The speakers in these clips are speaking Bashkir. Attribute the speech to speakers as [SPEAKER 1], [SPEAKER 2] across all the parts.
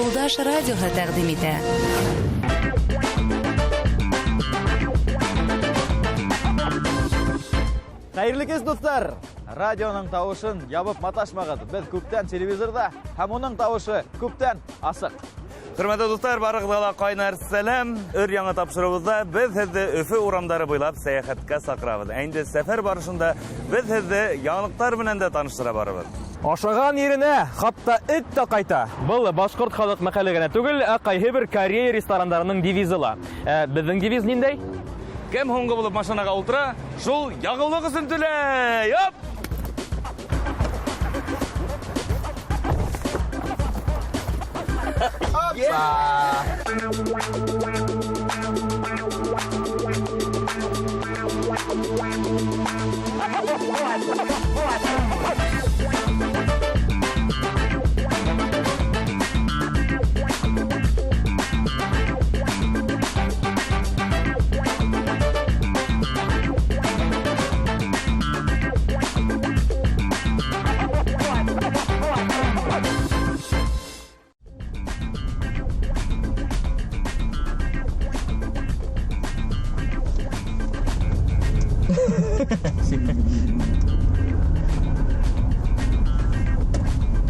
[SPEAKER 1] Юлдаш радиоһы тәҡдим итә.
[SPEAKER 2] Хәйерле кис, дуҫтар! Радионың тауышын ябып маташмағыҙ. Беҙ күптән телевизорҙа һәм уның тауышы күптән асыҡ.
[SPEAKER 3] Хөрмәтле дуҫтар, барығыҙға ла ҡайнар сәләм. Өр яңы тапшырыуыбыҙҙа беҙ һеҙҙе Өфө урамдары буйлап сәйәхәткә саҡырабыҙ. Ә инде сәфәр барышында беҙ һеҙҙе яңылыҡтар менән дә таныштыра барырбыҙ.
[SPEAKER 4] Ашаған еренә хатта эт тә ҡайта. Был башҡорт халыҡ мәҡәле генә түгел, ә ҡайһы бер Корея ресторандарының девизы ла. Ә беҙҙең девиз ниндәй?
[SPEAKER 3] Кем һуңғы булып машинаға ултыра, шул яғыулыҡ өсөн түләй. Оп!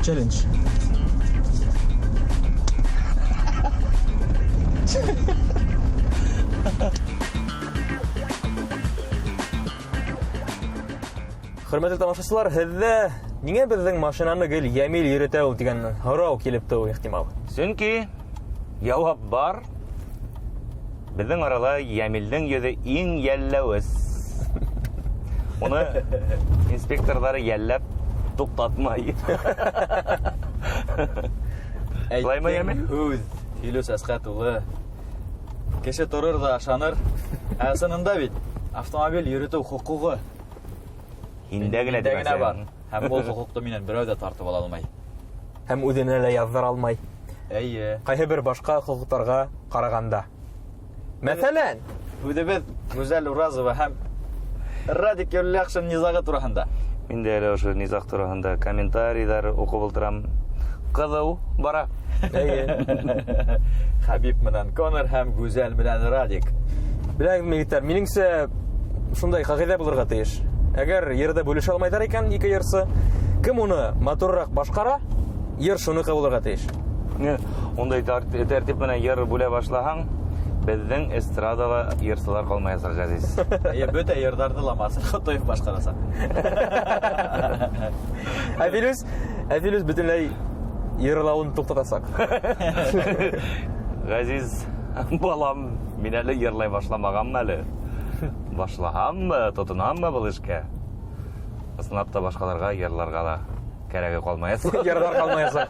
[SPEAKER 2] Челлендж.
[SPEAKER 4] Хөрмәтле тамашасылар, һеҙҙә ниңә беҙҙең машинаны гел Йәмил йөрөтә ул тигән һорау килеп тыуы ихтимал.
[SPEAKER 3] Сөнки яуап бар. Беҙҙең арала Йәмилдең йөҙө иң йәлләүес. Уны инспекторҙары йәлләп туҡтатмай. Шулаймы, Йәмил?
[SPEAKER 2] Һүҙ, Филүс Әсҡәт улы. Кеше торор ҙа ышаныр. Ә ысынында бит автомобиль йөрөтөү хоҡуғы
[SPEAKER 3] Һиндә генә
[SPEAKER 2] миндә генә бар.
[SPEAKER 3] тимәксең.
[SPEAKER 2] Һәм ул хоҡуҡты минән берәү ҙә тартып ала алмай.
[SPEAKER 4] Һәм үҙенә лә яҙҙыра алмай.
[SPEAKER 2] Эйе.
[SPEAKER 4] Ҡайһы бер башҡа хоҡуҡтарға ҡарағанда. Мәҫәлән,
[SPEAKER 2] Үҙебеҙ Гүзәл Уразова һәм Радик Юльяҡшин низағы тураһында.
[SPEAKER 3] Мин дә әле ошо низаг тураһында комментарийҙар уҡып ултырам. Ҡыҙыу бара.
[SPEAKER 4] Эйе.
[SPEAKER 2] Хәбиб менән Конор һәм Гүзәл менән Радик.
[SPEAKER 4] Беләһегеҙме, егеттәр, минеңсә шундай ҡағиҙә булырға тейеш. Әгәр йырҙы бүлешә алмайҙар икән ике йырсы, кем уны матурыраҡ башҡара, йыр шуныҡы булырға тейеш.
[SPEAKER 3] Ундай тәртип менән йыр бүлә башлаһаң, беҙҙең эстрадала йырсылар ҡалмаясаҡ, Ғәзиз.
[SPEAKER 2] Эйе, бөтә йырҙарҙы ла Марсель Ҡотоев башҡарасаҡ.
[SPEAKER 4] Ә Филүс, ә Филүс бөтөнләй йырлауын туҡтатасаҡ.
[SPEAKER 3] Ғәзиз, балам, мин әле йырлай башламағанмын әле. Башлаһаммы, тотонаммы был эшкә? Ысынлап та башҡаларға йырларға ла кәрәге ҡалмаясаҡ.
[SPEAKER 4] Йырлар ҡалмаясаҡ.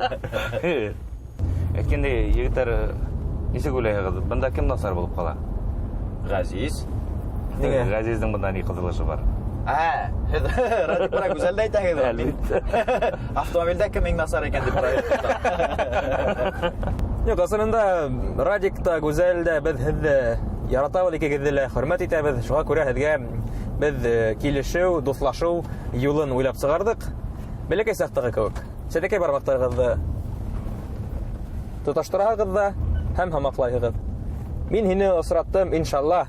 [SPEAKER 3] Әйткәндәй, егеттәр, нисек уйлайһығыҙ, бында кем насар булып ҡала?
[SPEAKER 2] Ғәзиз.
[SPEAKER 4] Ниңә?
[SPEAKER 3] Ғәзиздең бында ни ҡыҙылышы бар?
[SPEAKER 2] Ә, һеҙ Радик менән Гүзәлде әйтәһегеҙ.
[SPEAKER 3] Әлбиттә.
[SPEAKER 2] Автомобилдә кем иң насар икән дип
[SPEAKER 4] Юҡ, ысынында Радик та, Гүзәл дә беҙ һеҙҙе яратабыҙ, икегеҙҙе лә хөрмәт итәбеҙ. Шуға күрә һеҙгә беҙ килешеү, дуҫлашыу юлын уйлап сығарҙыҡ. Бәләкәй саҡтағы кеүек. Сәтәкәй бармаҡтарығыҙҙы тоташтыраһығыҙ ҙа һәм һамаҡлайһығыҙ. Мин һине осраттым, иншалла.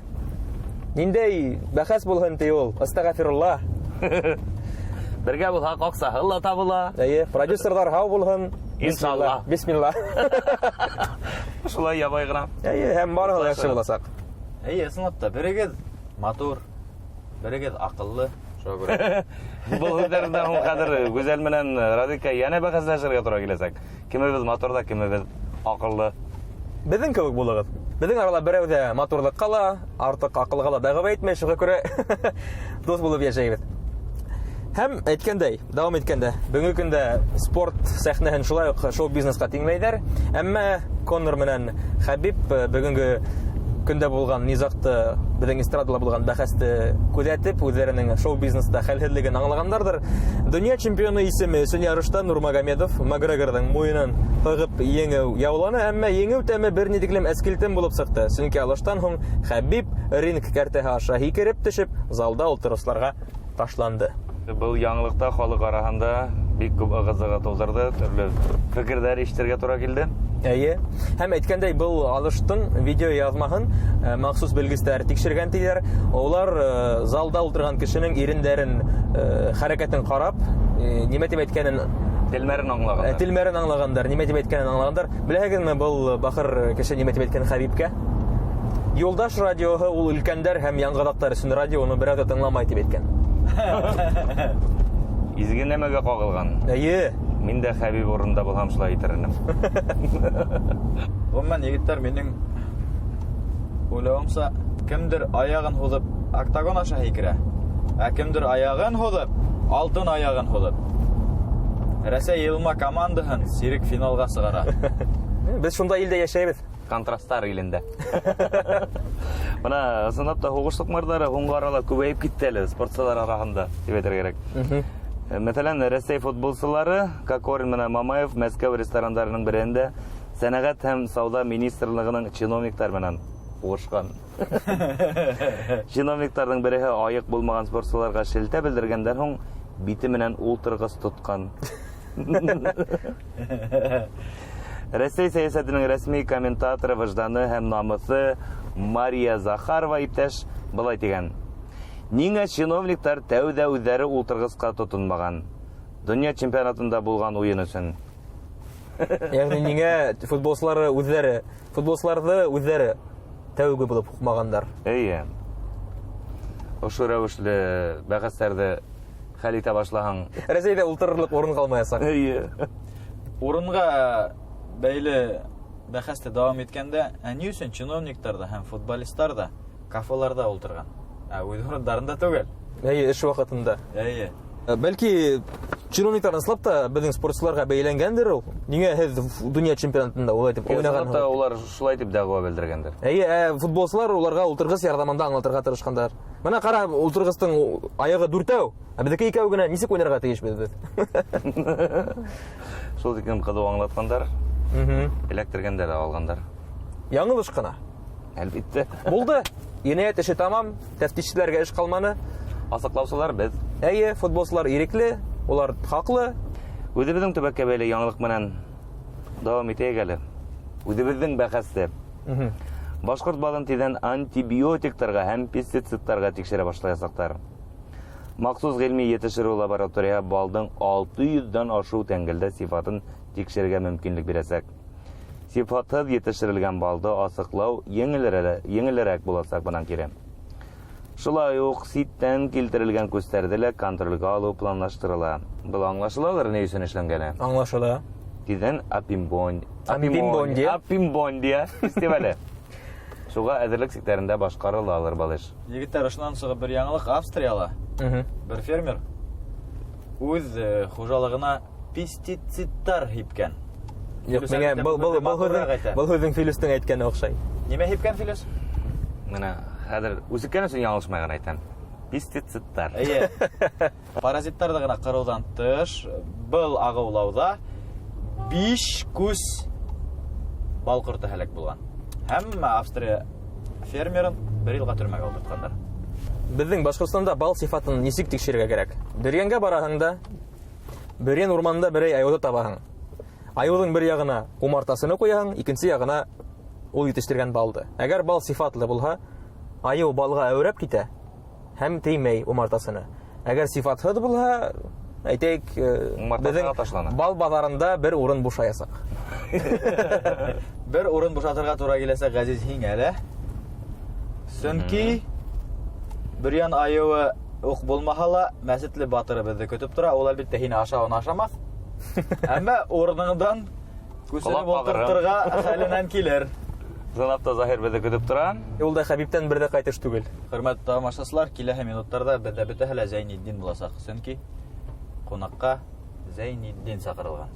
[SPEAKER 4] Ниндәй бәхәс булһын ти ул, астағфирулла.
[SPEAKER 3] Бергә булһаҡ, аҡсаһы ла табыла.
[SPEAKER 4] Эйе, продюсерҙар һау булһын.
[SPEAKER 3] Иншалла.
[SPEAKER 4] Бисмилла.
[SPEAKER 3] Шулай ябай ғына.
[SPEAKER 4] Эйе, һәм барыһы ла яҡшы буласаҡ.
[SPEAKER 2] Эйе, ысынлап та, берегеҙ матур, берегеҙ аҡыллы. Шуға күрә.
[SPEAKER 3] Был һүҙҙәрҙән һуң хәҙер Гүзәл менән Радикка йәнә бәхәсләшергә тура киләсәк. Кемебеҙ матур ҙа, кемебеҙ аҡыллы.
[SPEAKER 4] Беҙҙең кеүек булығыҙ. Беҙҙең арала берәү ҙә матурлыҡҡа ла, артыҡ аҡылға ла дәғүә итмәй, шуға күрә дуҫ булып йәшәйбеҙ. Һәм әйткәндәй, дауам иткәндә, бөгөнгө көндә спорт сәхнәһен шулай уҡ шоу-бизнесҡа тиңләйҙәр. Әммә Конор менән Хәбиб бөгөнгө көндә булған низаҡты, беҙҙең эстрадала булған бәхәсте күҙәтеп, үҙҙәренең шоу-бизнеста хәлһеҙлеген аңлағандарҙыр. Донъя чемпионы исеме өсөн ярышта Нурмагомедов Макгрегорҙың муйынын һығып еңеү яуланы, әммә еңеү тәме бер ни тиклем әскелтем булып сыҡты. Сөнки алыштан һуң Хәбиб ринг кәртәһе аша һикереп төшөп, залда ултырыусыларға ташланды.
[SPEAKER 3] Был яңылыҡта халыҡ араһында Бик күп ыгы-зыгы тыуҙырҙы, төрлө фекерҙәр ишетергә тура килде.
[SPEAKER 4] Әйе. Һәм әйткәндәй, был алыштың видео яҙмаһын махсус белгестәр тикшергән тиҙәр. Улар залда ултырған кешенең ирендәрен хәрәкәтен ҡарап, нимә тип әйткәнен
[SPEAKER 3] Телмәрен аңлағандар.
[SPEAKER 4] Телмәрен аңлағандар, нимә тип әйткәнен аңлағандар. Беләһегеҙме, был бахыр кеше нимә тип әйткән Хәбибкә? Юлдаш радиоһы ул өлкәндәр һәм яңғыҙаҡтар өсөн радио, уны берәү ҙә тыңламай тип әйткән.
[SPEAKER 3] Изге нәмәгә ҡағылған.
[SPEAKER 4] Әйе.
[SPEAKER 3] Мин дә Хәбиб урынында булһам шулай итер инем.
[SPEAKER 2] Ғөмүмән, егеттәр, минең уйлауымса, кемдер аяғын һуҙып октагон аша һикерә, ә кемдер аяғын һуҙып, алтын аяғын һуҙып Рәсәй йыйылма командаһын сирек финалға сығара.
[SPEAKER 4] Беҙ шунда илдә йәшәйбеҙ.
[SPEAKER 3] Контрасттар илендә. Бына ысынлап та һуғыш һуҡмарҙары һуңғы арала күбәйеп китте әле спортсылар араһында, тип әйтергә кәрәк. Мәҫәлән, Рәсәй футболсылары Кокорин менән Мамаев Мәскәү ресторандарының береһендә Сәнәғәт һәм сауҙа министрлығының чиновниктар менән һуғышҡан. Чиновниктарҙың береһе айыҡ булмаған спортсыларға шелтә белдергәндән һуң бите менән ултырғыс тотҡан. Рәсәй сәйәсәтенең рәсми комментаторы выжданы һәм намыҫы Мария Захарова иптәш былай тигән: Ниңә чиновниктар тәүҙә үҙҙәре ултырғысҡа тотонмаған? Донъя чемпионатында булған уйын өсөн.
[SPEAKER 4] Йәғни ниңә футболсылары үҙҙәре, футболсыларҙы үҙҙәре тәүге булып һуҡмағандар?
[SPEAKER 3] Эйе. Ошо рәүешле бәхәстәрҙе хәл итә башлаһаң,
[SPEAKER 4] Рәсәйҙә ултырырлыҡ урын ҡалмаясаҡ.
[SPEAKER 3] Эйе.
[SPEAKER 2] Урынға бәйле бәхәсте дауам иткәндә, ә ни өсөн чиновниктар ҙа һәм футболисттар ҙа кафеларҙа ултырған? Ә үҙ урындарында түгел.
[SPEAKER 4] Эйе, эш ваҡытында.
[SPEAKER 2] Эйе.
[SPEAKER 4] Бәлки чиновниктар ысынлап та беҙҙең спортсыларға бәйләнгәндер ул. Ниңә һеҙ донъя чемпионатында улай тип
[SPEAKER 3] Ысынлап
[SPEAKER 4] уйнағанһығыҙ?
[SPEAKER 3] та улар шулай тип дәғүә белдергәндер.
[SPEAKER 4] Эйе, футболсылар уларға ултырғыс ярҙамында аңлатырға тырышҡандар. Бына ҡара, ултырғыстың аяғы дүртәү, ә беҙҙеке икәү генә, нисек уйнарға тейешбеҙ беҙ?
[SPEAKER 3] Шул тиклем ҡыҙыу аңлатҡандар. Эләктергәндәр ҙә алғандар.
[SPEAKER 4] Яңылыш ҡына.
[SPEAKER 3] Әлбиттә.
[SPEAKER 4] Булды. Енәйәт эше тамам, тәфтишселәргә эш ҡалманы.
[SPEAKER 3] Асыҡлаусылар беҙ.
[SPEAKER 4] Эйе, футболсылар ирекле, улар хаҡлы.
[SPEAKER 3] Үҙебеҙҙең төбәккә бәйле яңылыҡ менән дауам итәйек әле. Үҙебеҙҙең бәхәсте. Башҡорт балын тиҙҙән антибиотиктарға һәм пестицидтарға тикшерә башлаясаҡтар. Махсус ғилми етештереү лабораторияһы балдың алты йөҙҙән ашыу тәңгәлдә сифатын тикшерергә мөмкинлек бирәсәк. Сифатһыҙ етештерелгән балды асыҡлау еңелерәк буласаҡ бынан кире. Шулай уҡ ситтән килтерелгән күстәрҙе лә контролгә алыу планлаштырыла. Был аңлашылалыр ни өсөн эшләнгәне?
[SPEAKER 4] Аңлашыла.
[SPEAKER 3] Тиҙҙән
[SPEAKER 4] Апимбондия.
[SPEAKER 3] Апимбондия фестивале. Шуға әҙерлек сиктәрендә башҡарылалыр был эш.
[SPEAKER 2] Егеттәр, ошонан сығып бер яңылыҡ Австрияла. Бер фермер үҙ хужалығына пестицидтар һипкән.
[SPEAKER 4] Юҡ,
[SPEAKER 2] Филүс
[SPEAKER 4] миңә
[SPEAKER 2] әлбиттә был матурыраҡ әйтә.
[SPEAKER 4] был һүҙең Филүстең әйткәне оҡшай.
[SPEAKER 2] Нимә һипкән Филүс?
[SPEAKER 3] Менә хәҙер үсеккән өсөн яңылышмай ғына әйтәм. Пестицидтар.
[SPEAKER 2] Эйе. Паразиттарҙы ғына ҡырыуҙан тыш, был ағыулауҙа 5 күс бал ҡорто һәләк булған. Һәм Австрия фермерын бер йылға төрмәгә ултыртҡандар.
[SPEAKER 4] Беҙҙең Башҡортостанда бал сифатын нисек тикшерергә кәрәк? Бөрйәнгә бараһың да, Бөрйән урманында берәй айыуҙы табаһың. Айыуҙың бер яғына умартасыны ҡуяһың, икенсе яғына ул етештергән балды. Әгәр бал сифатлы булһа, айыу балға әүрәп китә һәм теймәй умартасыны. Әгәр сифатһыҙ булһа, әйтәйек,
[SPEAKER 3] Умартасына
[SPEAKER 4] беҙҙең
[SPEAKER 3] ташлана.
[SPEAKER 4] бал баҙарында бер урын бушаясаҡ.
[SPEAKER 2] Бер урын бушатырға тура киләсәк, Ғәзиз, һиңә лә. Сөнки Бөрйән айыуы уҡ булмаһа ла, мәсетле батыры беҙҙе көтөп тора. Ул әлбиттә һине ашауын ашамаҫ. Әммә урыныңдан күсереп
[SPEAKER 3] Ҡолаҡ ҡағырым.
[SPEAKER 2] ултыртырға хәленән килер.
[SPEAKER 3] Ысынлап та Заһир беҙҙе көтөп тора.
[SPEAKER 4] Ул да Хәбибтән бер ҙә ҡайтыш түгел.
[SPEAKER 2] Хөрмәтле тамашасылар, киләһе минуттарҙа беҙҙә бөтәһе лә Зәйнетдин буласаҡ. Сөнки ҡунаҡҡа Зәйнетдин саҡырылған.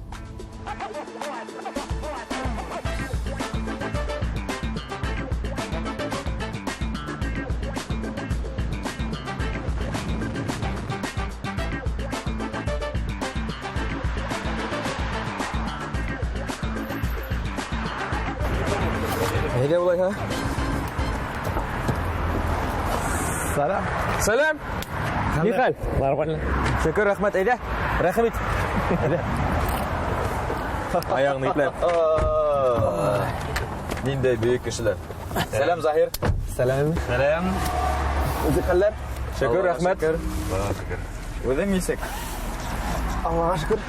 [SPEAKER 4] Әйҙә улайһа.
[SPEAKER 5] Сәләм.
[SPEAKER 4] Сәләм. Ни хәл?
[SPEAKER 5] Нормально.
[SPEAKER 4] Шөкөр, рәхмәт. Әйҙә, рәхим ит. Аяғын ипләп.
[SPEAKER 2] Ниндәй бөйөк кешеләр. Сәләм, Заһир.
[SPEAKER 5] Сәләм.
[SPEAKER 3] Сәләм.
[SPEAKER 5] Үҙе хәлләр?
[SPEAKER 4] Шөкөр,
[SPEAKER 2] Аллаға
[SPEAKER 4] рәхмәт.
[SPEAKER 2] шөкөр.
[SPEAKER 3] Аллаға шөкөр.
[SPEAKER 2] Үҙең нисек?
[SPEAKER 5] Аллаға шөкөр.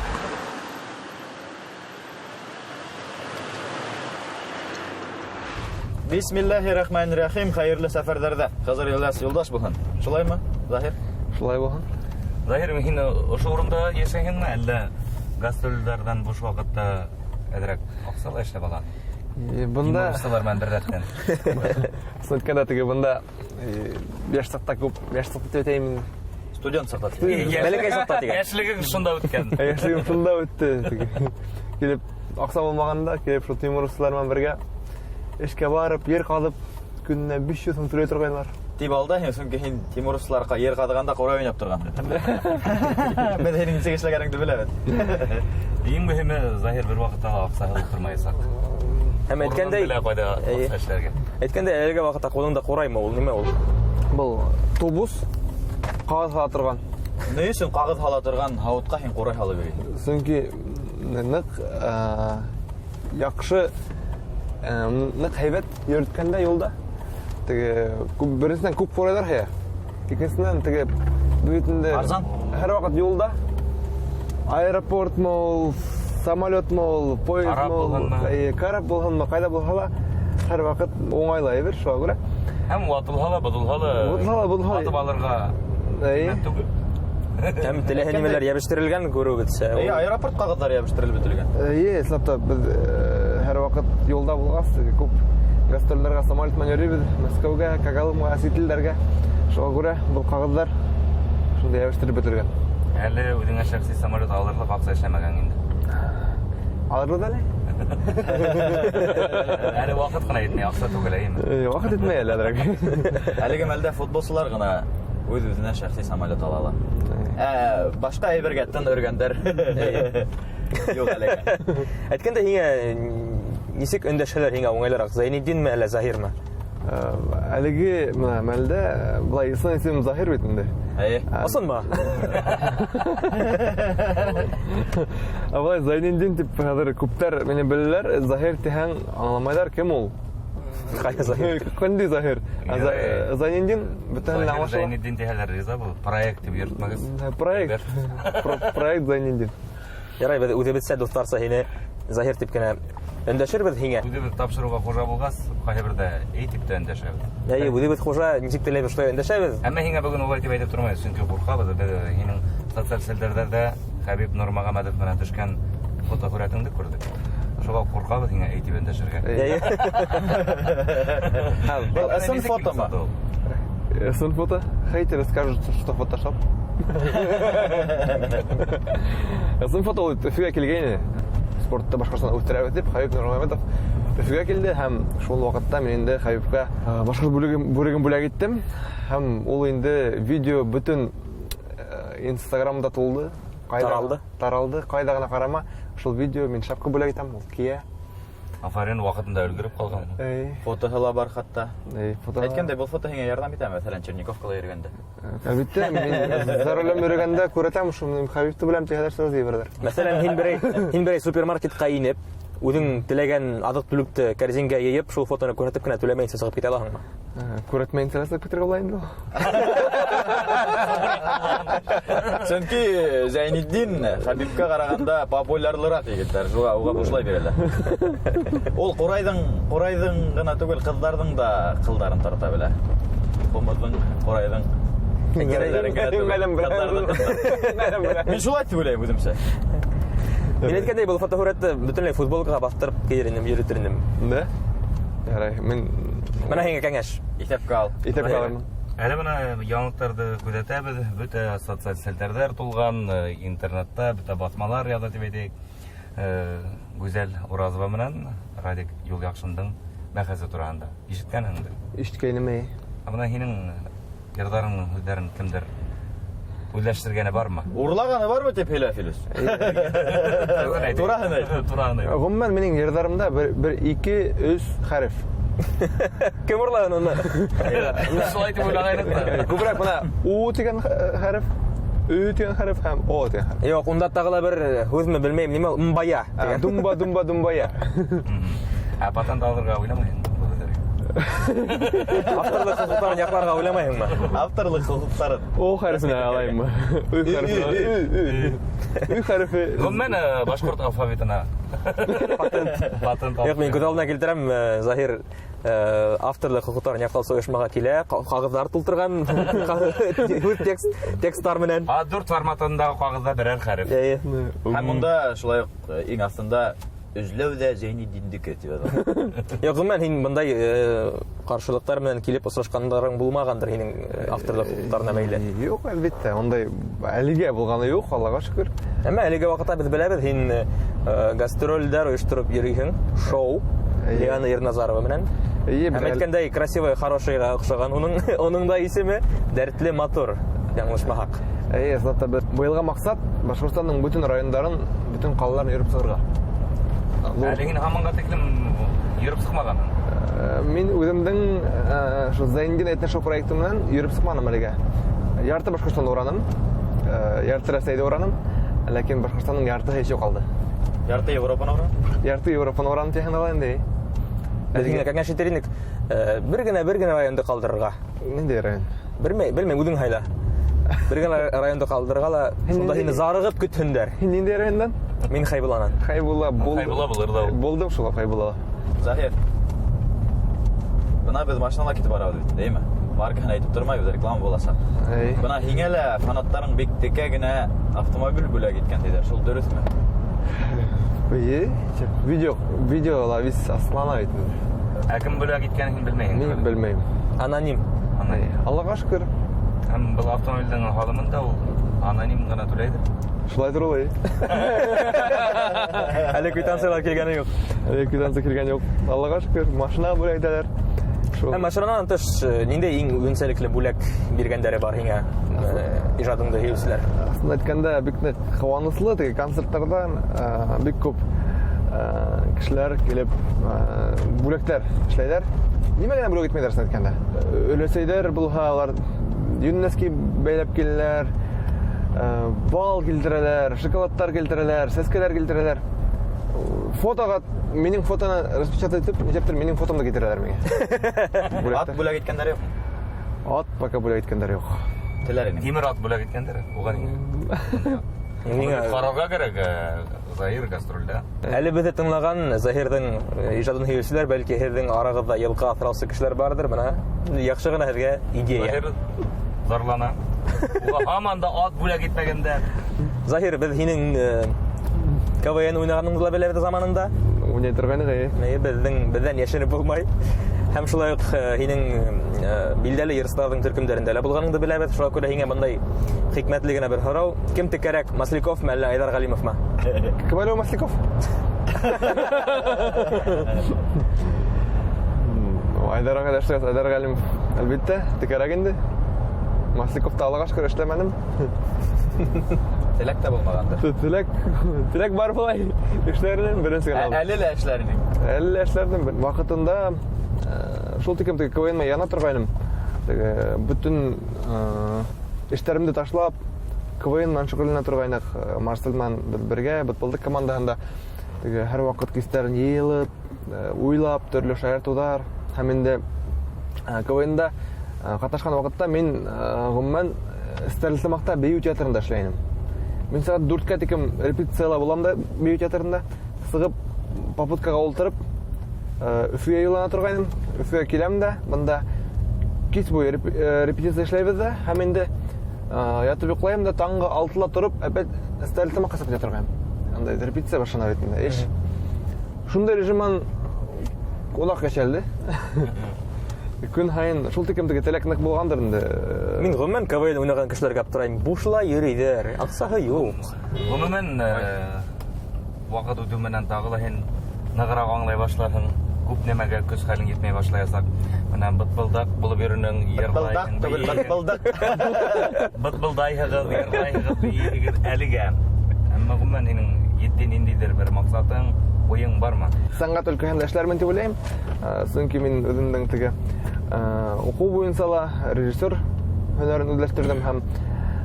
[SPEAKER 2] Бисмиллахи-рахмани-рахим. Хәйерле сәфәрҙәрҙә. Хызыр Ильяс юлдаш булһын. Шулаймы, Заһир?
[SPEAKER 5] Шулай булһын.
[SPEAKER 3] Заһир, һин ошо урында йәшәйһеңме, әллә гастролдәрҙән буш ваҡытта әҙерәк аҡса ла эшләп алаһың?
[SPEAKER 5] Бында
[SPEAKER 3] Тимуровсылар менән бер рәттән.
[SPEAKER 5] Әйткәндә теге бында йәш саҡта күп, йәш саҡта тип әйтәйем инде.
[SPEAKER 2] Студент саҡта.
[SPEAKER 4] Бәләкәй саҡта тигән.
[SPEAKER 3] Йәшлегең шунда үткән.
[SPEAKER 5] Йәшлегем шунда үтте. Теге килеп аҡса булмағанда килеп шул тимуровсылар менән бергә эшкә барып, ер ҡаҙып, көнөнә 500 һум түләй торғайнылар.
[SPEAKER 2] Тип алда һин, сөнки һин тимуровсыларға ер ҡаҙығанда ҡурай уйнап торған. Беҙ һинең нисек эшләгәнеңде беләбеҙ.
[SPEAKER 3] Иң мөһиме, Заһир бер ваҡытта ла аҡсаһыҙ ултырмаясаҡ.
[SPEAKER 4] Һәм әйткәндәй,
[SPEAKER 3] Белә ҡайҙа
[SPEAKER 4] Эйе.
[SPEAKER 3] аҡса эшләргә.
[SPEAKER 4] Әйткәндәй, әлеге ваҡытта ҡулыңда ҡураймы ул, нимә ул?
[SPEAKER 5] Был тубус ҡағыҙ һала торған.
[SPEAKER 2] Ни өсөн ҡағыҙ һала торған һауытҡа һин ҡурай һалып йөрөйһөң?
[SPEAKER 5] Сөнки ныҡ яҡшы, ныҡ һәйбәт йөрөткәндә юлда. Теге күп, беренсенән күп ҡурайҙар һыя. Икенсенән теге бит инде
[SPEAKER 2] Арзан.
[SPEAKER 5] Һәр ваҡыт юлда. Аэропортмы ул, самолетмы ул, поездмы
[SPEAKER 3] Карап
[SPEAKER 5] ул,
[SPEAKER 3] булһынмы?
[SPEAKER 5] карап булһынмы, ҡайҙа булһа ла һәр ваҡыт уңайлы әйбер, шуға күрә.
[SPEAKER 3] Һәм ватылһа ла, боҙолһа ла,
[SPEAKER 5] Ватылһа ла, боҙолһа ла.
[SPEAKER 3] һатып алырға
[SPEAKER 5] Эйе.
[SPEAKER 3] ҡиммәт түгел.
[SPEAKER 4] Һәм теләһә нимәләр йәбештерелгән күреүебеҙсә.
[SPEAKER 2] Эйе, аэропорт ҡағыҙҙары йәбештерелеп бөтөлгән.
[SPEAKER 5] Эйе, ысынлап та беҙ һәр ваҡыт юлда булғас, күп гастролдәргә самолет менән йөрөйбөҙ, Мәскәүгә, Когалымға, сит илдәргә. Шуға күрә был ҡағыҙҙар шундай йәбештереп бөтөлгән.
[SPEAKER 3] Әле үҙеңә шәхси самолет алырлыҡ аҡса эшләмәгән инде.
[SPEAKER 5] Алырбыҙ әле?
[SPEAKER 3] Әле ваҡыт ҡына етмәй, аҡса түгел, әйеме?
[SPEAKER 5] Ваҡыт етмәй әле әҙерәк.
[SPEAKER 2] Әлеге мәлдә футболсылар ғына үҙ-үҙенә шәхси самолет ала ала. Башҡа әйбергә тын өргәндәр. Юҡ әлегә.
[SPEAKER 4] Әйткәндә, һиңә нисек өндәшәләр, һиңә уңайлыраҡ, Зәйнетдинме әллә Заһирме?
[SPEAKER 5] Әлеге бына мәлдә былай ысын исемем Заһир бит инде.
[SPEAKER 2] Эйе.
[SPEAKER 4] Ысынмы?
[SPEAKER 5] Ә былай Зәйнетдин тип хәҙер күптәр мине беләләр, Заһир тиһәң аңламайҙар, кем ул?
[SPEAKER 4] Ҡайһы Заһир?
[SPEAKER 5] Ҡандай Заһир? Зәйнетдин бөтәһен лә
[SPEAKER 3] Заһир
[SPEAKER 5] аңлашыла.
[SPEAKER 3] Зәйнетдин тиһәләр риза был, проект тип йөрөтмәгеҙ.
[SPEAKER 5] Проект. Проект Зәйнетдин.
[SPEAKER 4] Ярай, беҙ үҙебеҙсә, дуҫтарса һине Заһир тип кенә өндәшербеҙ һиңә.
[SPEAKER 3] Үҙебеҙ тапшырыуға хужа булғас, ҡайһы берҙә эй тип тә өндәшәбеҙ.
[SPEAKER 4] Эйе, үҙебеҙ хужа, нисек теләйбеҙ, шулай өндәшәбеҙ.
[SPEAKER 3] Әммә һиңә бөгөн улай тип әйтеп тормайбыҙ, сөнки ҡурҡабыҙ. Беҙ һинең социаль селтәрҙәрҙә Хәбиб Нурмағамәтов менән төшкән фотоһүрәтеңде күрҙек. Шуға ҡурҡабыҙ һиңә эй тип өндәшергә.
[SPEAKER 4] Эйе.
[SPEAKER 2] Был ысын
[SPEAKER 3] Нисек
[SPEAKER 2] фотомы?
[SPEAKER 3] килеп сыҡты ул?
[SPEAKER 5] Ысын фото. Хейтеры скажут, что фотошоп. Ысын фото ул Өфөгә килгәйне. Спортты Башҡортостанда үҫтерәбеҙ тип Хәбиб Нурмағамәтов Өфөгә килде һәм шул ваҡытта мин инде Хәбибкә башҡорт бүреген бүләк иттем. Һәм ул инде видео бөтөн Инстаграмда тулды.
[SPEAKER 4] Таралды.
[SPEAKER 5] Таралды. Ҡайҙа ғына ҡарама, шул видео мин шапка бүләк итәм, ул кейә.
[SPEAKER 3] Афарин, ваҡытында өлгөрөп ҡалған.
[SPEAKER 5] Эй.
[SPEAKER 2] Фотоһы ла бар хатта.
[SPEAKER 5] Эй, фото.
[SPEAKER 2] Әйткәндәй, был фото һиңә ярҙам итәме, мәҫәлән, Черниковкала йөрөгәндә?
[SPEAKER 5] Әлбиттә, мин за рулем йөрөгәндә күрәтәм, шул мин Хәбибте беләм тиһәләр, сразу ебәрәләр.
[SPEAKER 4] Мәҫәлән, һин берәй супермаркетҡа инеп, үҙең теләгән аҙыҡ-түлекте кәрзингә йыйып, шул фотоны күрһәтеп кенә түләмәйенсә сығып китә алаһыңмы?
[SPEAKER 5] Күрһәтмәйенсә лә сығып китергә була инде ул.
[SPEAKER 2] Сөнки Зәйнетдин Хәбибкә ҡарағанда популярлыраҡ егеттәр, шуға уға бушлай бирәләр. Ул ҡурайҙың ғына түгел, ҡыҙҙарҙың да ҡылдарын тарта белә. Ҡумыҙҙың, ҡурайҙың серләрен генә түгел, ҡыҙҙарҙың ҡылдарын. Мин шулай тип уйлайым үҙемсә.
[SPEAKER 4] Мин әйткәндәй, был фотоһүрәтте бөтөнләй футболкаға баҫтырып кейер инем, йөрөтөр инем.
[SPEAKER 5] Да? Ярай, мин
[SPEAKER 4] Бына һиңә кәңәш.
[SPEAKER 2] Иҫәпкә ал.
[SPEAKER 5] Иҫәпкә алырмын.
[SPEAKER 3] Әле бына яңылыҡтарҙы күҙәтәбеҙ, бөтә социаль селтәрҙәр тулған, интернетта бөтә баҫмалар яҙа тип әйтәйек. Гүзәл Уразова менән Радик Юлъяҡшиндың бәхәсе тураһында ишеткәнһеңдер?
[SPEAKER 5] Ишеткәйнем, эйе.
[SPEAKER 3] Ә бына һинең йырҙарыңдың һүҙҙәрен кемдер үҙләштергәне бармы?
[SPEAKER 2] Урлағаны бармы тип һөйлә, Филүс? Тураһын әйт.
[SPEAKER 3] Тураһын әйт.
[SPEAKER 5] Ғөмүмән, минең йырҙарымда бер, ике, өс хәреф.
[SPEAKER 4] Кем урлаған уны?
[SPEAKER 3] Шулай тип уйлағайныҡ та.
[SPEAKER 5] Күберәк бына У тигән хәреф, Ө тигән хәреф һәм О тигән хәреф.
[SPEAKER 4] Юҡ, унда тағы ла бер һүҙме белмәйем, нимә ул? Мбая тигән.
[SPEAKER 5] Думба, думба, думбая.
[SPEAKER 3] Ә патент алырға уйламайһың?
[SPEAKER 4] Авторлыҡ хоҡуҡтарын яҡларға уйламайһыңмы?
[SPEAKER 2] Авторлыҡ хоҡуҡтарын.
[SPEAKER 5] О хәрефен алайыммы? Ө хәрефен. Ө, Ө хәрефе.
[SPEAKER 3] Ғөмүмән, башҡорт алфавитына патент. Патент.
[SPEAKER 4] Юҡ, мин күҙ алдына килтерәм, Заһир авторлыҡ хоҡуҡтарын яҡлаусы ойошмаға килә, ҡағыҙҙар тултырған һүҙ тексттар менән.
[SPEAKER 3] А4 форматындағы ҡағыҙҙа берәр хәреф.
[SPEAKER 4] Эйе.
[SPEAKER 2] Һәм унда шулай уҡ иң аҫтында Эҙләү ҙә Зәйнетдиндеке тип яҙылған.
[SPEAKER 4] Юҡ, ғөмүмән, һин бындай ҡаршылыҡтар менән килеп осрашҡандарың булмағандыр һинең авторлыҡ хоҡуҡтарына бәйле.
[SPEAKER 5] Юҡ, әлбиттә, ундай әлегә булғаны юҡ, Аллаға шөкөр.
[SPEAKER 4] Әммә әлеге ваҡытта беҙ беләбеҙ, һин гастролдәр ойоштороп йөрөйһөң, шоу Лиана Ирназарова менән.
[SPEAKER 5] Эйе,
[SPEAKER 4] Һәм
[SPEAKER 5] беҙ
[SPEAKER 4] әйткәндәй, красивый, хорошийға оҡшаған уның да исеме Дәртле матур, яңылышмаһаҡ.
[SPEAKER 5] Эйе, ысынлап та беҙ быйылға маҡсат Башҡортостандың бөтөн райондарын, бөтөн ҡалаларын йөрөп сығырға.
[SPEAKER 3] Әле һин һаманға тиклем йөрөп сыҡмағанһың.
[SPEAKER 5] Мин үҙемдең шул Зәйнетдин этношоу проекты менән йөрөп сыҡманым әлегә. Ярты Башҡортостанды ураным, ярты Рәсәйҙе ураным, ләкин Башҡортостандың яртыһы ишеү ҡалды.
[SPEAKER 2] Ярты Европаны ураным?
[SPEAKER 5] Ярты Европаны ураным тиһәң дә була инде.
[SPEAKER 4] Беҙ һиңә кәңәш итер инек, бер генә районды ҡалдырырға.
[SPEAKER 5] Ниндәй район?
[SPEAKER 4] Белмәй, белмәй, үҙең һайла. Бер генә районды ҡалдырырға ла, шунда һине зарығып көтһөндәр.
[SPEAKER 5] Һин ниндәй райондан?
[SPEAKER 4] Мин Хәйбулланан.
[SPEAKER 5] Хәйбулла булды.
[SPEAKER 3] Хәйбулла булыр ҙа ул.
[SPEAKER 5] Булдым шул Хәйбулла.
[SPEAKER 2] Заһир. Бына беҙ машинала китеп барабыҙ бит, әйме? Маркаһын әйтеп тормайбыҙ, реклама буласаҡ.
[SPEAKER 5] Эй.
[SPEAKER 2] Бына һиңә лә фанаттарың бик текә генә автомобиль бүләк иткән тиҙәр. Шул дөрөҫмө?
[SPEAKER 5] Эйе, видеола вис аслана бит инде.
[SPEAKER 3] Ә кем бүләк иткәнен һин белмәйһең?
[SPEAKER 5] Мин белмәйем.
[SPEAKER 4] Аноним.
[SPEAKER 3] Аноним.
[SPEAKER 5] Аллаға шөкөр.
[SPEAKER 3] Һәм был автомобилдең һалымын да ул аноним ғына түләйҙер.
[SPEAKER 5] Шулай тор ул, эй.
[SPEAKER 4] Әле квитанциялар килгәне юҡ.
[SPEAKER 5] Әле квитанция килгән юҡ. Аллаға шөкөр, машина бүләк итәләр. Шул.
[SPEAKER 4] Һәм машинанан тыш, ниндәй иң үҙенсәлекле бүләк биргәндәре бар һиңә, ижадыңды һөйөүселәр?
[SPEAKER 5] Аслында әйткәндә, бик ныҡ ҡыуаныслы, теге концерттарҙан, бик күп кешеләр килеп, бүләктәр эшләйҙәр. Нимә генә бүләк итмәйҙәр, аслында әйткәндә? Өләсәйҙәр булһа, улар йүнләски бәйләп киләләр, бал килтерәләр, шоколадтар килтерәләр, сәскәләр килтерәләр. Фотоға минең фотоны распечатать итеп, нисәптер минең фотомды килтерәләр миңә.
[SPEAKER 2] Ат бүләк иткәндәр юҡмы?
[SPEAKER 5] Ат пока бүләк иткәндәр юҡ.
[SPEAKER 2] Теләр инем.
[SPEAKER 3] Тимер ат бүләк иткәндәр, уға ниңә?
[SPEAKER 4] Ниңә?
[SPEAKER 3] Ҡарарға кәрәк, Заһир гастролдә.
[SPEAKER 4] Әле беҙҙе тыңлаған Заһирҙың ижадын һөйөүселәр, бәлки һеҙҙең арағыҙҙа йылҡы аҫраусы кешеләр барҙыр. Бына яҡшы ғына һеҙгә идея.
[SPEAKER 3] Заһир зарлана. Уға һаман да ат бүләк итмәгәндәр.
[SPEAKER 4] Заһир, беҙ һинең КВН уйнағаныңды ла беләбеҙ заманында.
[SPEAKER 5] Уйнай торғайныҡ, эйе.
[SPEAKER 4] Эйе, беҙҙән йәшереп булмай. Һәм шулай уҡ һинең билдәле йырсыларҙың төркөмдәрендә лә булғаныңды беләбеҙ. Шуға күрә һиңә бындай хикмәтле генә бер һорау. Кем текәрәк, Масляковмы әллә Айҙар Ғәлимовмы?
[SPEAKER 5] Кем әле ул Масляков? Айҙар ағай эшләгәс, Айҙар Ғәлимов әлбиттә текәрәк инде. Масляковты Аллаға шөкөр эшләмәнем.
[SPEAKER 2] Теләк тә булмағандыр.
[SPEAKER 5] Теләк бар былай. Эшләренең беренсе генә алды.
[SPEAKER 2] Әле лә эшләренең.
[SPEAKER 5] Әле лә эшләренең. Ваҡытында шул тиклем теге КВН менән яна торғайным. Теге бөтөн эштәремде ташлап КВН менән шөғөлләнә торғайныҡ. Марсель менән беҙ бергә Бытбылдыҡ командаһында теге һәр ваҡыт кистәрен йыйылып, уйлап төрлө шаяртыуҙар һәм инде К В Н-да ҡатнашҡан ваҡытта мин ғөмүмән Стәрлетамаҡта бейеү театрында эшләй инем. Мин сәғәт дүрткә тиклем репетицияла булам да бейеү театрында сығып попуткаға ултырып Өфөгә юллана торғайным. Өфөгә киләм дә, бында кис буйы репетиция эшләйбеҙ ҙә, һәм инде ятып йоҡлайым да, таңғы алтыла тороп, опять Стәрлетамаҡҡа сығып китә торғайным. Андай репетиция башлана бит инде, эш. Шундай режиман оҙаҡ йәшәлде. Көн һайын шул тиклем теге теләк ныҡ булғандыр инде.
[SPEAKER 4] Мин ғөмүмән КВН уйнаған кешеләргә аптырайым. Бушлай йөрөйҙәр, аҡсаһы юҡ.
[SPEAKER 3] Ғөмүмән ваҡыт үтеү менән тағы ла һин нығыраҡ аңлай башлаһың, күп нәмәгә көс хәлең етмәй башлаясаҡ. Бына бытбылдаҡ булып йөрөнөң,
[SPEAKER 2] Бытбылдаҡ
[SPEAKER 3] йырлайһың,
[SPEAKER 2] түгел,
[SPEAKER 3] бейейһең.
[SPEAKER 2] бытбылдаҡ.
[SPEAKER 3] Бытбылдайһығыҙ, йырлайһығыҙ, бейейһегеҙ әлегә. Әммә ғөмүмән һинең етди ниндәйҙер бер маҡсатың, уйың бармы?
[SPEAKER 5] Сәнғәт өлкәһендә эшләрмен тип уйлайым. Сөнки мин үҙемдең теге уҡыу буйынса ла режиссер һөнәрен үҙләштерҙем һәм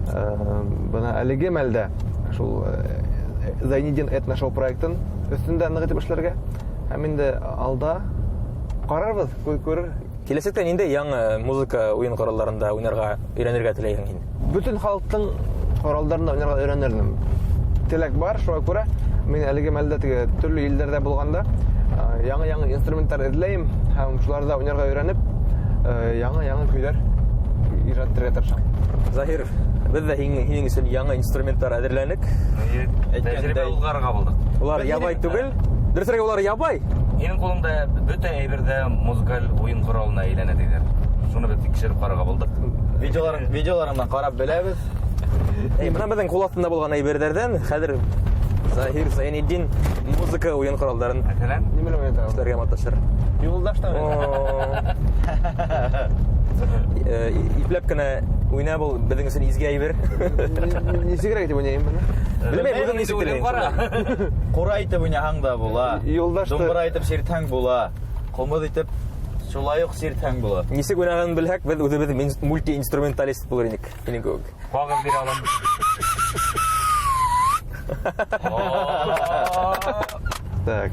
[SPEAKER 5] Бына әлеге мәлдә шул Зайнидин этношоу проектын өҫтөндә ныҡ итеп эшләргә. Һәм инде алда ҡарарбыҙ, күҙ күрер.
[SPEAKER 4] Киләсәктә ниндәй яңы музыка уйын ҡоралдарында уйнарға өйрәнергә теләйһең һин?
[SPEAKER 5] Бөтөн халыҡтың ҡоралдарында уйнарға өйрәнермен. Теләк бар, шуға күрә мин әлеге мәлдә теге төрлө илдәрҙә булғанда яңы-яңы инструменттар эҙләйем һәм шуларҙа уйнарға өйрәнеп, яңы-яңы көйҙәр ижад итергә тырышам.
[SPEAKER 4] Заһир, беҙ ҙә һинең өсөн яңы инструменттар әҙерләнек.
[SPEAKER 3] Тәжрибә уҙғарырға булдыҡ.
[SPEAKER 4] Улар ябай түгел. Дөрөҫөрәге, улар ябай.
[SPEAKER 3] Һинең ҡулыңда бөтә әйбер ҙә музыкаль уйын ҡоралына әйләнә тиҙәр. Шуны беҙ тикшереп ҡарарға булдыҡ.
[SPEAKER 2] Видеоларыңдан ҡарап беләбеҙ.
[SPEAKER 4] Эй, бына беҙҙең ҡул аҫтында булған әйберҙәрҙән хәҙер Заһир Зайнетдин музыка уйын ҡоралдарын
[SPEAKER 3] Мәҫәлән,
[SPEAKER 5] Нимәлә уйната?
[SPEAKER 4] эшләргә маташыр.
[SPEAKER 5] Юлдаш та уйната.
[SPEAKER 4] Ипләп кенә уйна, был беҙҙең өсөн изге әйбер.
[SPEAKER 5] Нисегерәк итеп уйнайым быны?
[SPEAKER 4] Белмәйем, үҙең нисек
[SPEAKER 3] Уйнап
[SPEAKER 4] теләйһең.
[SPEAKER 3] ҡара.
[SPEAKER 2] Ҡурай итеп уйнаһаң да була.
[SPEAKER 5] Юлдашты.
[SPEAKER 2] Думбыра итеп сиртһәң була. Ҡумыҙ итеп шулай уҡ сиртһәң була.
[SPEAKER 4] Нисек уйнағанын белһәк, беҙ үҙебеҙ мультиинструменталист булыр инек, һинең кеүек.
[SPEAKER 3] Ҡағыҙ бирә алам.
[SPEAKER 5] Так.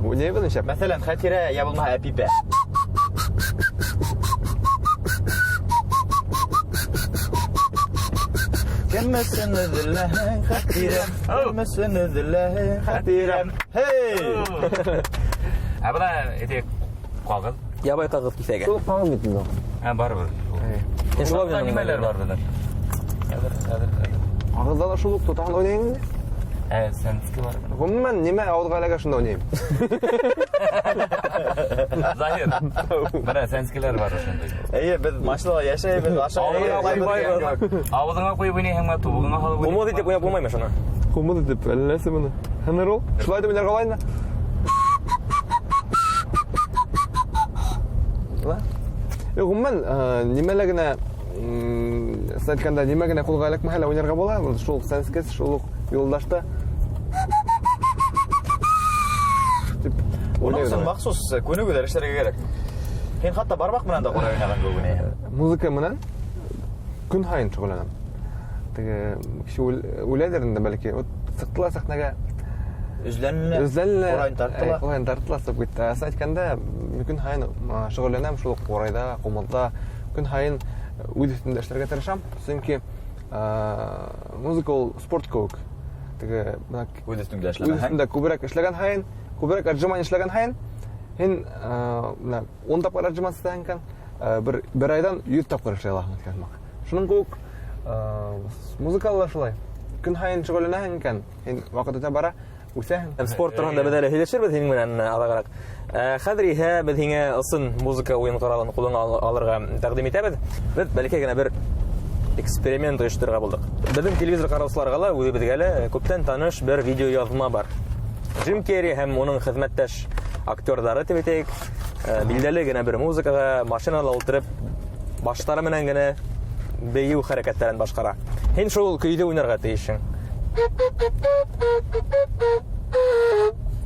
[SPEAKER 5] Уйнайбыҙ нисәп?
[SPEAKER 2] Мәҫәлән, Хәтирә йә булмаһа Әпипә. Кемесен эҙләһең, Хәтирәм? Кемесен эҙләһең, Хәтирәм? Һей!
[SPEAKER 3] Ә бына әйтәйек, ҡағыҙ.
[SPEAKER 4] Ябай ҡағыҙ киҫәге.
[SPEAKER 5] Шул ҡағыҙ бит инде ул.
[SPEAKER 3] Ә, барыбер.
[SPEAKER 5] Әй.
[SPEAKER 4] Һин шулай
[SPEAKER 3] Унда
[SPEAKER 4] уйнаныңмы?
[SPEAKER 3] нимәләр бар беҙҙең? Хәҙер, хәҙер, хәҙер.
[SPEAKER 5] Ҡағыҙҙа ла шул уҡ тотаһын уйнайым инде.
[SPEAKER 3] Ә, сәнске бар.
[SPEAKER 5] Ғөмүмән, нимә ауыҙға эләгә, шунда уйнайым.
[SPEAKER 3] Заһир, бына сәнскеләр бар ошондай.
[SPEAKER 2] Эйе, беҙ машинала йәшәйбеҙ, ашайбыҙ,
[SPEAKER 3] Ауыҙыңа
[SPEAKER 2] йоҡлайбыҙ.
[SPEAKER 3] ҡуйып, ауыҙыңа ҡуйып уйнайһыңмы, тубығыңа һалып уйнайһыңмы?
[SPEAKER 4] Ҡумыҙ итеп уйнап булмаймы шуны?
[SPEAKER 5] Ҡумыҙ итеп, әллә нәрсә быны? Һыныр ул. Шулай итеп уйнарға була инде. Була. Юҡ, ғөмүмән, нимәлә генә, сын әйткәндә, нимә генә ҡулға эләкмәһә лә уйнарға була. Шул уҡ сәнскес, шул уҡ юлдашта. Тип
[SPEAKER 2] Уның
[SPEAKER 5] уйнайбыҙ
[SPEAKER 2] өсөн
[SPEAKER 5] алай.
[SPEAKER 2] махсус күнегеүҙәр эшләргә кәрәк. Һин хатта бармаҡ менән дә ҡурай уйнаған кеүек уйнайһың.
[SPEAKER 5] Музыка менән көн һайын шөғөлләнәм. Теге кеше үләлер инде бәлки. Вот сыҡты ла сәхнәгә.
[SPEAKER 2] Өҙләнелә.
[SPEAKER 5] Өҙләнелә.
[SPEAKER 2] Ҡурайын тартты ла.
[SPEAKER 5] Әй, ҡурайын тартты ла сығып китте. Ысын әйткәндә, мин көн һайын, шөғөлләнәм шул уҡ ҡурайҙа, ҡумыҙҙа. Көн һайын үҙ өҫтөмдә эшләргә тырышам. Сөнки, музыка ул спорт кеүек. Теге, бына
[SPEAKER 2] Үҙ өҫтөңдә
[SPEAKER 5] үҙ
[SPEAKER 2] эшләмәһәң.
[SPEAKER 5] өҫтөңдә күберәк эшләгән һайын, күберәк отжимание эшләгән һайын, һин, бына 10 тапҡыр отжиматься итәһең икән, бер айҙан 100 тапҡыр эшләй алаһың икән һымаҡ. Шуның кеүек, музыкала ла шулай. Көн һайын шөғөлләнәһең икән, һин ваҡыт үтә бара, үҫәһең.
[SPEAKER 4] Һәм спорт тураһында беҙ әле һөйләшербеҙ һинең менән аҙағыраҡ. Хәҙер иһә беҙ һиңә ысын музыка уйын ҡоралын ҡулыңа алырға тәҡдим итәбеҙ. Беҙ бәләкәй генә бер эксперимент ойошторорға булдыҡ. Беҙҙең телевизор ҡараусыларға ла, үҙебеҙгә лә күптән таныш бер видеояҙма бар. Джим Керри һәм уның хеҙмәттәш актерҙары тип әйтәйек, билдәле генә бер музыкаға машинала ултырып, баштары менән генә бейеү хәрәкәттәрен башҡара. Һин шул көйҙө уйнарға тейешһең.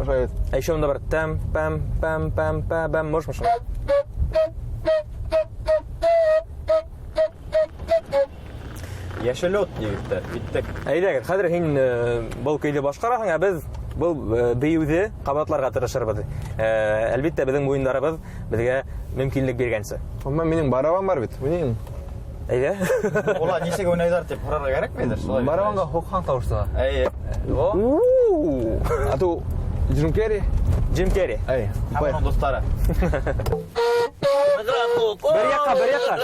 [SPEAKER 5] Ошолай бит.
[SPEAKER 4] Ә еще унда бар тәм, пәм, пәм, пәм, пә, бәм, можешь шуны?
[SPEAKER 2] Йәшел ут, егеттәр, киттек.
[SPEAKER 4] Әйҙәгеҙ, хәҙер һин был көйҙө башҡараһың, ә беҙ был бейеүҙе ҡабатларға тырышырбыҙ. Әлбиттә, беҙҙең муйындарыбыҙ беҙгә мөмкинлек биргәнсе.
[SPEAKER 5] Ғөмүмән, минең барабан бар бит, уйнайым.
[SPEAKER 4] Әйҙә.
[SPEAKER 2] Улар нисек уйнайҙар тип һорарға кәрәкмәйҙер, шулай бит.
[SPEAKER 5] Барабанға һуҡһаң тауыш сыға.
[SPEAKER 2] Әйе.
[SPEAKER 5] О.
[SPEAKER 4] У-у-у.
[SPEAKER 5] А то Джим Керри.
[SPEAKER 4] Джим Керри.
[SPEAKER 5] Әй,
[SPEAKER 2] Һәм уның дуҫтары.
[SPEAKER 4] Бер яҡҡа, бер яҡҡа.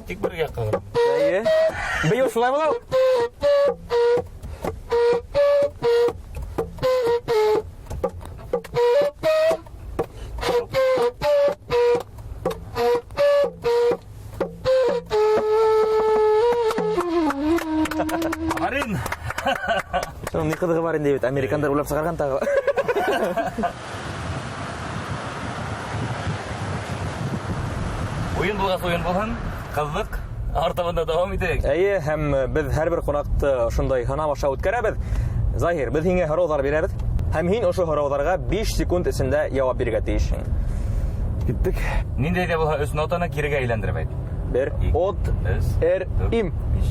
[SPEAKER 3] Тик бер яҡҡа ғына.
[SPEAKER 4] Әйе. Бейеү шулай була ул.
[SPEAKER 3] Арин.
[SPEAKER 4] Шуның ни ҡыҙығы бар инде бит, американдар уйлап сығарған тағы.
[SPEAKER 3] Уйын булғас уйын булһын, ҡыҙыҡ. Артабан да дауам итәйек.
[SPEAKER 4] Әйе, һәм беҙ һәр бер ҡунаҡты ошондай һынау аша үткәрәбеҙ. Заһир, беҙ һиңә һорауҙар бирәбеҙ. Һәм һин ошо һорауҙарға 5 секунд эсендә яуап бирергә тейешһең.
[SPEAKER 5] Киттек.
[SPEAKER 3] Ниндәй ҙә булһа өс нотаны кирегә әйләндереп әйт.
[SPEAKER 4] 1,
[SPEAKER 3] Ике,
[SPEAKER 5] От,
[SPEAKER 3] өс,
[SPEAKER 5] эр,
[SPEAKER 3] дүрт,
[SPEAKER 5] им.
[SPEAKER 3] биш.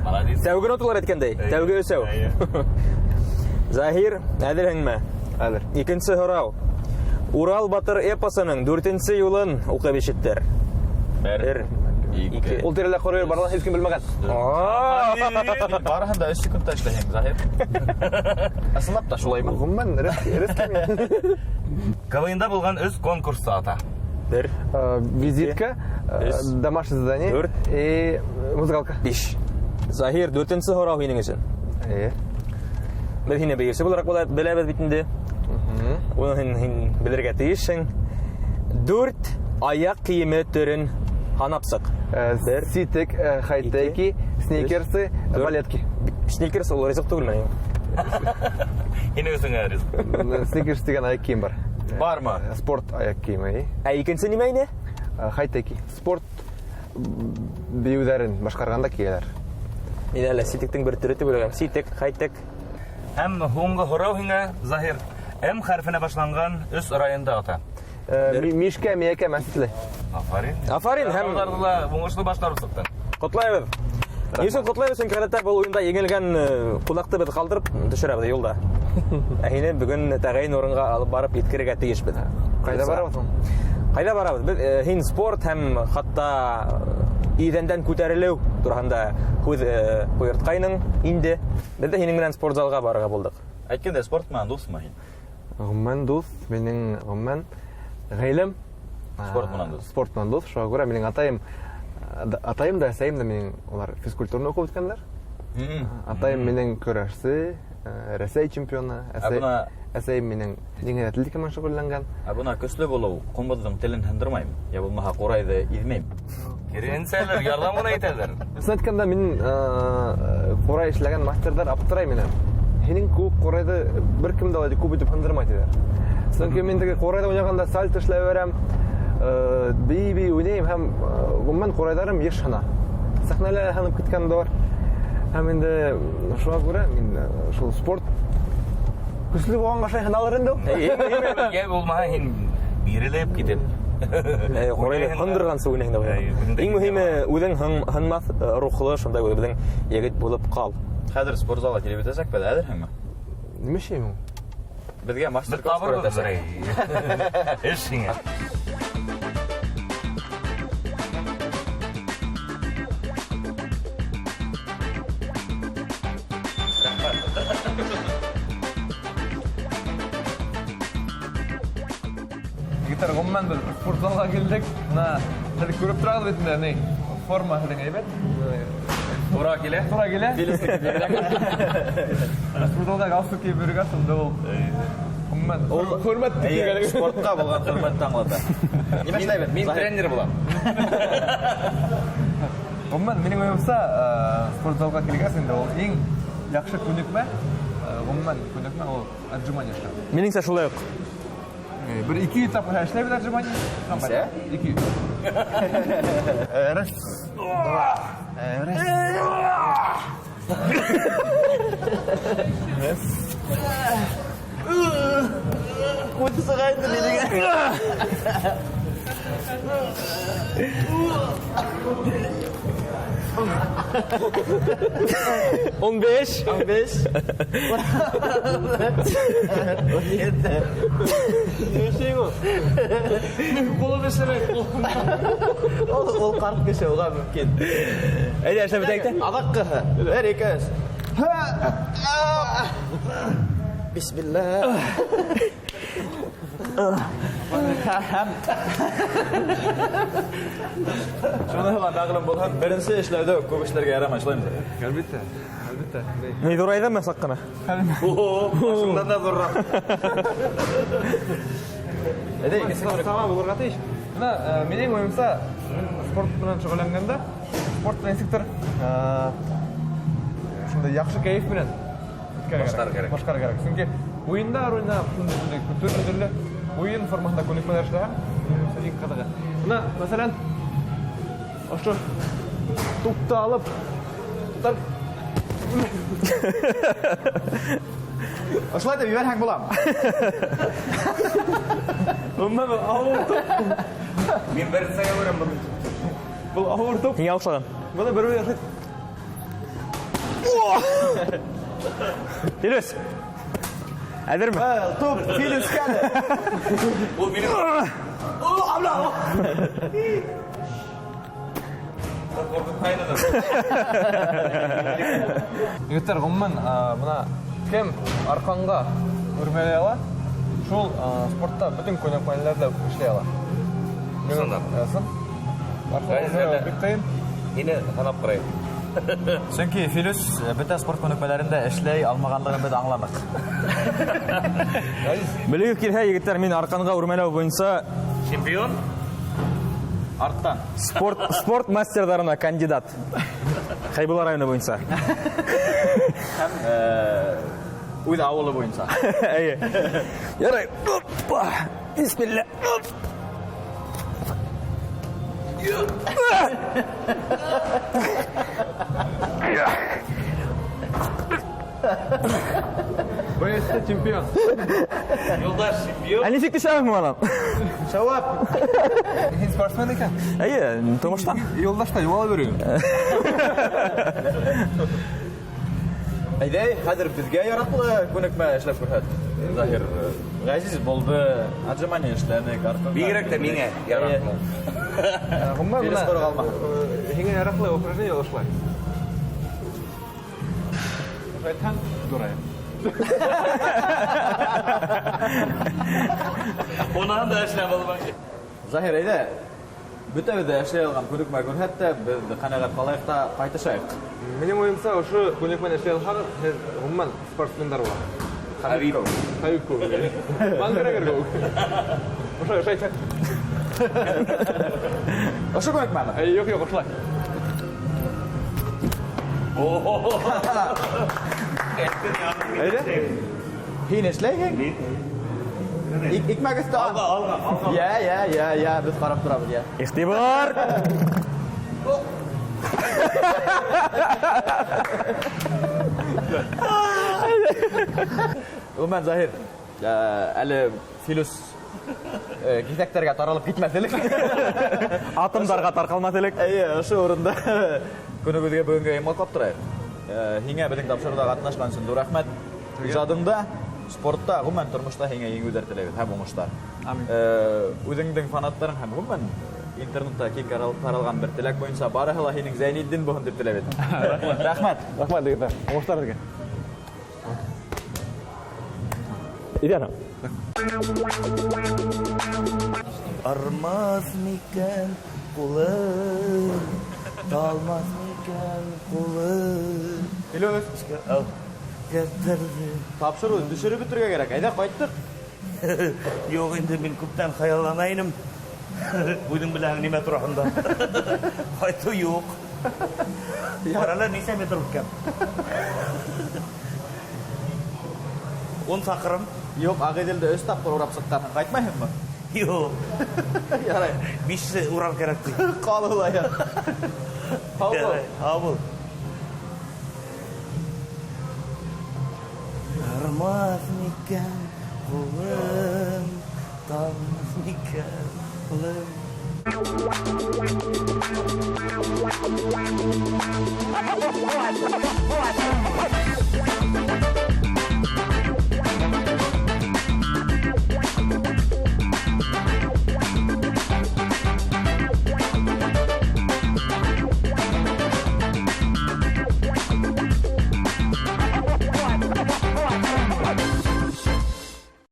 [SPEAKER 3] Молодец.
[SPEAKER 4] Тәүге ноталар әйткәндәй,
[SPEAKER 3] Әйе.
[SPEAKER 4] тәүге өсәү.
[SPEAKER 3] Әйе.
[SPEAKER 4] Заһир, әҙерһеңме?
[SPEAKER 5] Әҙер.
[SPEAKER 4] Икенсе һорау. Урал батыр эпосының дүртенсе юлын уҡып ишеттер.
[SPEAKER 2] Бер, ике.
[SPEAKER 5] Ул тирәлә ҡоро ер барлығын һис кем белмәгән.
[SPEAKER 2] Һин барыһын да 3 секундта эшләйһең, Заһир. Ысынлап та шулаймы?
[SPEAKER 5] Ғөмүмән, рәс мин.
[SPEAKER 3] КВНда булған өс конкурсты ата.
[SPEAKER 4] 1,
[SPEAKER 5] Визитка,
[SPEAKER 4] Өс.
[SPEAKER 5] домашнее задание
[SPEAKER 4] Дүрт.
[SPEAKER 5] и музыкалка.
[SPEAKER 4] 5. Заһир, дүртенсе һорау һинең өсөн.
[SPEAKER 5] Эйе.
[SPEAKER 4] Беҙ һине бейеүсе булараҡ беләбеҙ бит инде. Уны һин белергә тейешһең. 4 аяҡ кейеме төрөн һанап сыҡ. Бер,
[SPEAKER 5] Ситек, хайтеки, сникерсы,
[SPEAKER 4] дүрт.
[SPEAKER 5] балетки.
[SPEAKER 4] Сникерс ул ризыҡ түгелме ни?
[SPEAKER 3] Һинең өсөн генә ризыҡ.
[SPEAKER 5] Сникерс тигән аяҡ кейем бар.
[SPEAKER 2] Бармы?
[SPEAKER 5] Спорт аяҡ кейеме, эй.
[SPEAKER 4] Ә икенсе нимә ине?
[SPEAKER 5] Хайтеки. Спорт бейеүҙәрен башҡарғанда кейәләр.
[SPEAKER 4] Мин әле ситектең бер төрө тип уйлағам. Ситек, хайтек.
[SPEAKER 3] Һәм һуңғы һорау һиңә, Заһир. М хәрефенә башланған өс районда ата.
[SPEAKER 5] Мишкә, Миәкә, Мәсетле.
[SPEAKER 3] Афарин.
[SPEAKER 4] Афарин һәм
[SPEAKER 3] Һорауҙарҙы ла уңышлы башҡарып сыҡтың.
[SPEAKER 4] Ҡотлайбыҙ. Ни өсөн ҡотлайбыҙ? Сөнки ғәҙәттә был уйында еңелгән ҡунаҡты беҙ ҡалдырып төшөрәбеҙ юлда. Ә һине бөгөн тәғәйен урынға алып барып еткерергә тейешбеҙ.
[SPEAKER 5] Ҡайҙа барабыҙ һуң?
[SPEAKER 4] Ҡайҙа барабыҙ? Беҙ һин спорт һәм хатта иҙәндән күтәрелеү тураһында һүҙ ҡуйыртҡайның инде. Беҙ ҙә һинең менән спорт залға барырға булдыҡ.
[SPEAKER 2] Әйткәндәй, спорт менән дуҫмы һин?
[SPEAKER 5] Ғөмүмән дуҫ, минең ғөмүмән ғаиләм,
[SPEAKER 2] Спорт менән дуҫ.
[SPEAKER 5] Спорт менән дуҫ. Шуға күрә минең атайым да, әсәйем дә минең, улар физкультураны уҡып үткәндәр. Атайым минең көрәшсе, Рәсәй чемпионы,
[SPEAKER 2] Ә бына
[SPEAKER 5] әсәйем минең еңел атлетика менән шөғөлләнгән.
[SPEAKER 2] Ә бына көслө булыу ҡумыҙҙың телен һындырмайым, я булмаһа ҡурайҙы иҙмәйем.
[SPEAKER 3] Киренсәләр, ярҙам ғына итәләр.
[SPEAKER 5] Ысын әйткәндә, мин ҡурай эшләгән мастерҙар аптырай минән. Һинең кеүек ҡурайҙы бер кем дә улай күп итеп һындырмай тиҙәр. Сөнки мин теге ҡурайҙа уйнағанда сальто эшләп бәрәм, бей-бей уйнайым һәм ғөмүмән ҡурайҙарым йыш һына. Сәхнәлә һынып киткән дә бар. Һәм инде шуға күрә мин шул спорт көслө булғанға шулай һыналыр инде ул.
[SPEAKER 3] Йә булмаһа һин бирелеп китеп.
[SPEAKER 4] Ҡурайҙы һындырғансы уйнайһың да
[SPEAKER 3] Әй,
[SPEAKER 4] уйнайһың.
[SPEAKER 3] үҙең дә
[SPEAKER 4] Иң мөһиме үҙең һынмаҫ рухлы шундай үҙебеҙҙең егет булып ҡал.
[SPEAKER 2] Хәҙер спорт залға килеп етәсәкбеҙ, әҙерһеңме?
[SPEAKER 5] Нимә эшләйем ул?
[SPEAKER 2] Беҙгә мастер-класс
[SPEAKER 3] Беҙ табырбыҙ
[SPEAKER 2] күрһәтәсәк.
[SPEAKER 3] берәй. Эш һиңә.
[SPEAKER 5] Егеттәр, ғөмүмән беҙ спорт залға килдек. Бына һеҙ күреп торағыҙ бит инде, ни, форма һеҙҙең әйбәт.
[SPEAKER 2] Тура килә.
[SPEAKER 5] Тура килә. Спорт залға галстук кейеп йөрөгәс, унда ул ғөмүмән
[SPEAKER 2] Ул
[SPEAKER 5] хөрмәт
[SPEAKER 2] Эйе,
[SPEAKER 5] тигән.
[SPEAKER 2] спортҡа булған хөрмәтте аңлата. Нимә эшләйбеҙ?
[SPEAKER 3] Мин
[SPEAKER 2] Заһир?
[SPEAKER 3] тренер булам.
[SPEAKER 5] Ғөмүмән, минең уйымса, спорт залға килгәс инде ул иң яҡшы күнекмә, ғөмүмән күнекмә ул отжимание эшләү.
[SPEAKER 4] Минеңсә шулай уҡ.
[SPEAKER 5] Бер ике йөҙ тапҡыр эшләйбеҙ отжимание.
[SPEAKER 2] Нисә?
[SPEAKER 5] Ике йөҙ. Раз, два, раз. Раз.
[SPEAKER 2] Күҙе сыға инде минең.
[SPEAKER 4] Ун биш.
[SPEAKER 2] Ун биш. Ун ете.
[SPEAKER 5] Нишләйң ул? Ҡулым эшләмәй.
[SPEAKER 2] Ул ҡарт кеше, уға мөмкин.
[SPEAKER 4] Әйҙә, эшләп бөтәйек тә.
[SPEAKER 2] Аҙаҡҡыһы. Бер, ике, өс. Бисмилла. Шуныһы ла мәғлүм булһын, беренсе эшләүҙә күп эшләргә ярамай, шулаймы?
[SPEAKER 5] Әлбиттә, әлбиттә.
[SPEAKER 4] Ни ҙурайҙымы саҡ ҡына?
[SPEAKER 2] Башыңдан да ҙурыраҡ. Әйҙә, икенсе күнекмә.
[SPEAKER 5] Сама булырға тейеш. Бына, минең уйымса, мин спорт менән шөғөлләнгәндә, спорт менән нисектер, шундай яҡшы кәйеф менән үткәрергә
[SPEAKER 3] Башҡарыр кәрәк.
[SPEAKER 5] Башҡарыр кәрәк. Сөнки уйындар уйнап, шундай төрлө-төрлө уйын формаһында күнекмәләр эшләһәң, минеңсә, иң ҡыҙығы. Бына, мәҫәлән, ошо тупты алып, тотар.
[SPEAKER 2] Ошолай итеп ебәрһәң буламы?
[SPEAKER 4] Ғөмүмән, был ауыр туп.
[SPEAKER 3] Мин беренсегә күрәм быны.
[SPEAKER 4] Был ауыр туп. Һиңә оҡшаған. Быны бер үҙе яһай. Филүс. Әҙерме?
[SPEAKER 2] Туп Филүскә әле.
[SPEAKER 3] Ул минең.
[SPEAKER 5] Егеттәр, ғөмүмән, бына кем арҡанға үрмәләй ала, шул спортта бөтөн күнекмәләрҙе эшләй ала.
[SPEAKER 3] Ысынлап.
[SPEAKER 5] Ысын. Арҡанға бик ҡыйын.
[SPEAKER 3] Һине һанап ҡарайым.
[SPEAKER 2] Сөнки Филүс бөтә спорт күнекмәләрен дә эшләй алмағанлығын беҙ аңланыҡ.
[SPEAKER 4] Белегеҙ килһә, егеттәр, мин арҡанға үрмәләү буйынса
[SPEAKER 3] чемпион.
[SPEAKER 2] Арттан.
[SPEAKER 4] Спорт мастерҙарына кандидат. Хәйбулла районы буйынса.
[SPEAKER 2] Һәм үҙ ауылы буйынса.
[SPEAKER 4] Эйе. Ярай. Опа. Бисмилла.
[SPEAKER 5] БСТ чемпион.
[SPEAKER 3] Юлдаш чемпион.
[SPEAKER 4] Ә нисек төшәһең һуң анан?
[SPEAKER 2] Шауап.
[SPEAKER 5] Һин спортсмен икән.
[SPEAKER 4] Эйе, тормоштан.
[SPEAKER 5] Юлдашта юғала береү.
[SPEAKER 2] Әйҙә, хәҙер беҙгә яраҡлы күнекмә эшләп күрһәт. Заһир, Ғәзиз булды, отжимание эшләнек, артында.
[SPEAKER 3] Бигерәк тә миңә яраҡлы.
[SPEAKER 5] Ғөмүмән,
[SPEAKER 2] Филүс
[SPEAKER 5] бына,
[SPEAKER 2] ҡороға алмаһын.
[SPEAKER 5] һиңә яраҡлы упражнение ул ошолай. Ошолай әйтһәң, дурая.
[SPEAKER 3] Унан да эшләп алмай.
[SPEAKER 2] Заһир, әйҙә, бөтәбеҙ ҙә эшләй алған күнекмә күрһәт тә, беҙ ҡәнәғәт ҡалайыҡ та ҡайтышайыҡ.
[SPEAKER 5] Минең уйымса, ошо күнекмәне эшләй алһағыҙ, һеҙ ғөмүмән спортсмендар була.
[SPEAKER 3] Хабиб.
[SPEAKER 5] Хабиб кеүек. Макгрегор кеүек. Ошолай, ошолай әйтһәң.
[SPEAKER 2] Ошо күнекмәме?
[SPEAKER 5] Эй, юҡ, юҡ, ошолай. Әйҙә.
[SPEAKER 2] Һин эшләйһең? Икмәк өҫтө.
[SPEAKER 3] Алға, алға, алға.
[SPEAKER 2] Йә, йә, йә, йә, беҙ ҡарап торабыҙ, йә.
[SPEAKER 4] Иғтибар!
[SPEAKER 2] Ғөмүмән, Заһир, әле Филүс киҫәктәргә таралып китмәҫ элек.
[SPEAKER 4] Атомдарға тарҡалмаҫ элек.
[SPEAKER 2] Эйе, ошо урында көнөбөҙгә бөгөнгә йомғаҡлап торайыҡ. Һиңә беҙҙең тапшырыуҙа ҡатнашҡан өсөн ҙур рәхмәт. Ижадыңда, спортта, ғөмүмән тормошта һиңә еңеүҙәр теләйбеҙ һәм уңыштар.
[SPEAKER 5] Амин.
[SPEAKER 2] Үҙеңдең фанаттарың һәм ғөмүмән интернетта киң таралған бер теләк буйынса барыһы ла һинең Зәйнетдин булһын тип теләйбеҙ. Рәхмәт.
[SPEAKER 5] Рәхмәт, егеттәр. Уңыштар һеҙгә.
[SPEAKER 4] Идән.
[SPEAKER 3] Армаҫ микән ҡулым, талмаҫ микән ҡулым.
[SPEAKER 2] Филүс.
[SPEAKER 3] Ау. Кәттерҙе.
[SPEAKER 2] Тапшырыу төшөрөп бөтөргә кәрәк. Әйҙә, ҡайттыҡ.
[SPEAKER 3] Юҡ, инде мин күптән хыяллана инем. Үҙең беләһең нимә тураһында. Ҡайтыу юҡ. Ҡарала нисә метр үткән? 10 саҡрым.
[SPEAKER 2] Юҡ, Ағиҙелде 3 тапҡыр урап сыҡҡанһың. Ҡайтмайһыңмы?
[SPEAKER 3] Юҡ.
[SPEAKER 2] Ярай.
[SPEAKER 3] 5 урар кәрәк ти.
[SPEAKER 2] Ҡал улай. Һау бул.
[SPEAKER 3] Ярай, һау бул. Армаҫ микән ҡулым, талмаҫ микән ҡулым.
[SPEAKER 6] What?